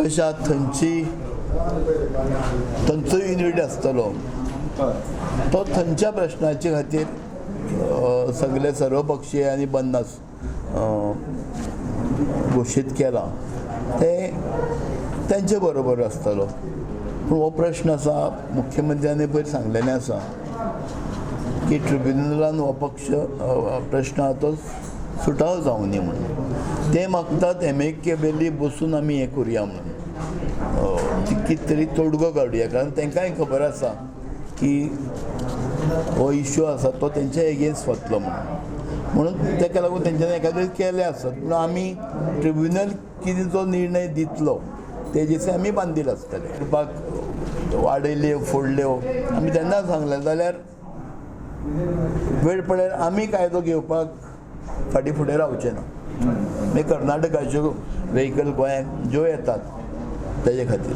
कशें आहा थंयची थंयचो युनिट आसतलो तो थंयच्या प्रश्नाचे खातीर सगळे सर्वपक्षीय आनी बंद घोशीत केला ते तेंचे बरोबर आसतलो. पूण हो प्रश्न आसा, मुख्यमंत्र्यांनी पयर सांगलेलें आसा की ट्रिब्युनलान हो पक्ष प्रश्न आहा तो सुटावो जावनी म्हणून. ते मागतात एमिकेबली बसून आमी हें करुया म्हणून, कितें तरी तोडगो काडुया, कारण तांकांय खबर आसा की हो इश्यू आसा तो तेंच्या एगेन्स्ट वतलो म्हणून. म्हणून ताका लागून तेंच्यांनी एकाद्रे केलें आसत, पूण आमी ट्रिब्युनल कितें जो निर्णय दितलो तेजेसे आमी बांदील आसतले. करपाक वाडयल्यो फोडल्यो आमी तेन्ना सांगलें जाल्यार वेळ पडल्यार आमी कायदो घेवपाक फाटीं फुडें रावचे ना. मागीर कर्नाटकाच्यो व्हेकल गोंयांत ज्यो येतात तेजे खातीर.